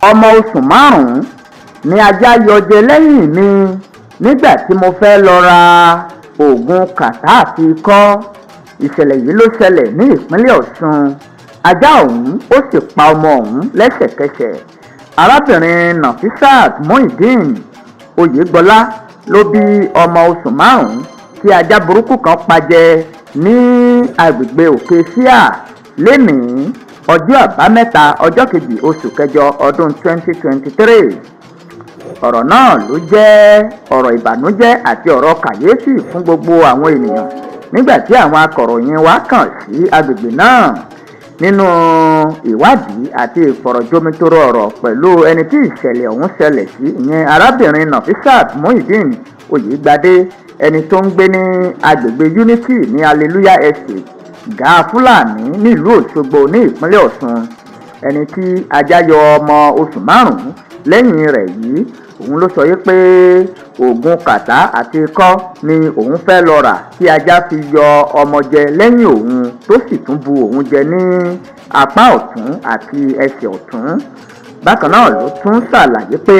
Ọmọ oṣù 5 ni ajá yọ jẹ lẹ́yìn mi nígbà tí mo fẹ́ẹ́ lọ ra oògùn kàtá àti ikọ́. Ìṣẹ̀lẹ̀ yìí ló ṣẹlẹ̀ ní ìpínlẹ̀ Ọ̀sùn. Ajá ọ̀hún ó sì pa ọmọ ọ̀hún lẹ́sẹ̀kẹsẹ̀. Arábìnrin Nafisat Muideen Oyègbọ́lá ló bí ọmọ oṣù 5 tí ajá burúkú kan pa jẹ ní agbègbè Òkè-Síà lẹ́nìí, ọjọ́ Àbámẹ́ta, ọjọ́ 2 oṣù kẹjọ ọdún 2023. Ọ̀rọ̀ náà ló jẹ́ ọ̀rọ̀ ìbànújẹ́ àti ọ̀rọ̀ kàyéfì fún gbogbo àwọn ènìyàn nígbà tí àwọn akọ̀ròyìn wa kàn sí agbègbè náà. Nínú ìwádìí àti ìfọ̀rọ̀jomitoro ọ̀rọ̀ pẹ̀lú ẹni tí ìṣẹ̀lẹ̀ ọ̀hún ṣẹlẹ̀ sí, ìyẹn arábìnrin Nafisat Muideen Oyègbadé, ẹni tó ń gbé ní agbègbè Unity ní Hallelujah Estate, Gáà Fúlàní, nílùú Òṣogbo ní ìpínlẹ̀ Ọ̀ṣun, ẹni tí ajá yọ ọmọ oṣù 5 lẹ́yìn rẹ̀ yìí, òun ló sọ yìí pé oògùn kàtá àti ikọ́ ni òun fẹ́ lọ rà tí ajá fi yọ ọmọ jẹ lẹ́yìn òun, tó sì tún bu òun jẹ ní apá ọ̀tún àti ẹsẹ̀ ọ̀tún. Bákan náà ló tún ṣàlàyé pé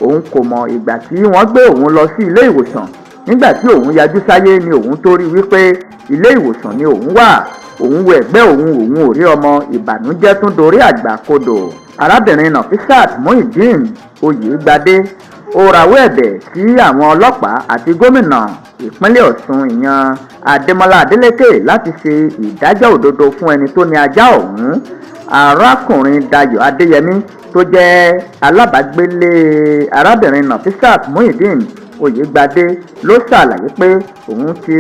òun kò mọ ìgbà tí wọ́n gbé òun lọ sí ilé ìwòsàn. Nígbà tí òun yajú sáyé ni òun tó rí wípé ilé ìwòsàn ni òun wà. Òun wo ẹ̀gbẹ́ òun, òun ò rí ọmọ. Ìbànújẹ́ tún dorí àgbà kodò. Arábìnrin Nafisat Muideen Oyègbadé ó rawọ́ ẹ̀bẹ̀ sí àwọn ọlọ́pàá àti gómìnà ìpínlẹ̀ Ọ̀ṣun, ìyẹn Adémọlá Adélèké, láti ṣe ìdájọ́ òdodo fún ẹni tó ní ajá ọ̀hún. Arákùnrin Dayọ̀ Adéyẹmí, tó jẹ́ alábàágbélé arábìnrin Nafisat Muideen Oyègbadé, ló ṣàlàyé pé òun ti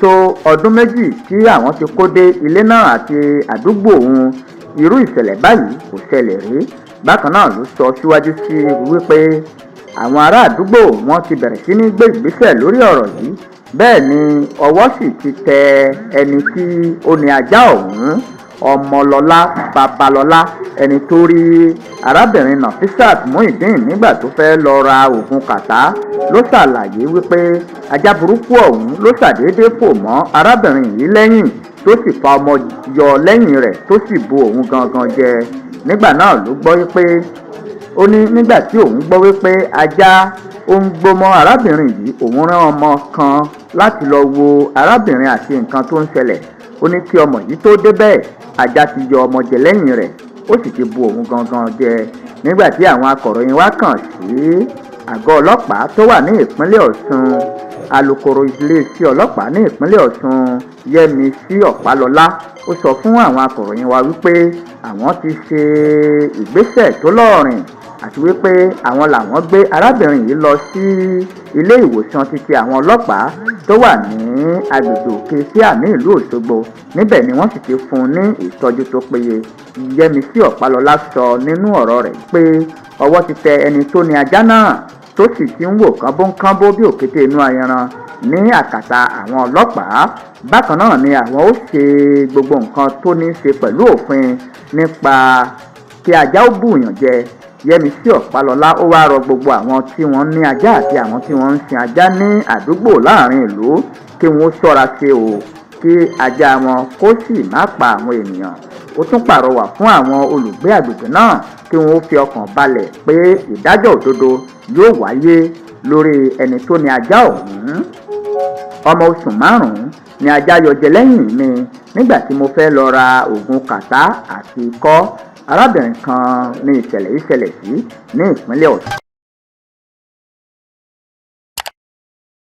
tó ọdún 2 tí àwọn ti kó dé ilé náà àti àdúgbò òun, irú ìṣẹ̀lẹ̀ báyìí kò ṣẹlẹ̀ rí. Bákan náà ló sọ síwájú sí wípé àwọn ará àdúgbò wọn ti bẹ̀rẹ̀ sí ní gbé ìgbésẹ̀ lórí ọ̀rọ̀ yìí, bẹ́ẹ̀ ni ọwọ́ sì ti tẹ ẹni tí ó ní ajá ọ̀hún, Ọmọlọ́lá Babalọ́lá, ẹni tó rí arábìnrin Nafisat Muideen nígbà tó fẹ́ lọ ra oògùn kàtá. Ló ṣàlàyé wípé ajá burúkú ọ̀hún ló ṣàdédé fò mọ́ arábìnrin yìí lẹ́yìn, tó sì fa ọmọ yọ lẹ́yìn rẹ̀, tó sì bu òun gangan jẹ. Nígbà náà ló gbọ́ wípé ó ní nígbà tí òun gbọ́ wípé ajá ó ń gbó mọ́ arábìnrin yìí, òun rán ọmọ kan láti lọ wo arábìnrin àti nǹkan tó ń ṣẹlẹ̀. Ó ní kí ọmọ yìí tó débẹ̀, ajá ti yọ ọmọ jẹ lẹ́yìn rẹ̀, ó sì ti bu òun gangan jẹ. Nígbà tí àwọn akọ̀ròyìn wá kàn sí àgọ́ ọlọ́pàá tó wà ní ìpínlẹ̀ Ọ̀ṣun, alūkkóró iléeṣẹ́ ọlọ́pàá ní ìpínlẹ̀ Ọ̀ṣun, Yẹ́misí Ọ̀pálọ́lá, ó sọ fún àwọn akọ̀ròyìn wa wípé àwọn ti ṣe ìgbésẹ̀ tó lọ́ọ̀rìn àti wípé àwọn làwọn gbé arábìnrin yìí lọ sí ilé ìwòsàn títí àwọn ọlọ́pàá tó wà ní agbègbè Òkè Síà ní ìlú Òṣogbo. Níbẹ̀ ni wọ́n sì ti fún un ní ìtọ́jú tó péye. Yẹ́misí Ọ̀pálọ́lá sọ nínú ọ̀rọ̀ rẹ̀ pé ọwọ́ ti tẹ ẹni tó ní ajá náà, tó sì ti ń wò kánbókánbó bí òkété inú ayanran ní àkàtà àwọn ọlọ́pàá. Bákan náà ni àwọn ó ṣe gbogbo nǹkan tó ní í ṣe pẹ̀lú òfin nípa kí ajá ó bùyàn jẹ. Yẹ́misí Ọ̀pálọ́lá ó wáá rọ gbogbo àwọn tí wọ́n ní ajá àti àwọn tí wọ́n ń sin ajá ní àdúgbò láàrin ìlú kí wọ́n ṣọ́ra ṣe o, kí ajá wọn kó sì má pa àwọn ènìyàn. Ó tún pàrọwà fún àwọn olùgbé àgbègbè náà kí wọ́n fi ọkàn balẹ̀ pé ìdájọ́ òdodo yóò wáyé lórí ẹni tó ní ajá ọ̀hún. Ọmọ oṣù 5 ni ajá yọ jẹ lẹ́yìn mi nígbà tí mo fẹ́ lọ ra oògùn kàtá àti ikọ́. Arábìnrin kan ní ìṣẹ̀lẹ̀ yìí ṣẹlẹ̀ sí ní ìpínlẹ̀ Ọ̀ṣun.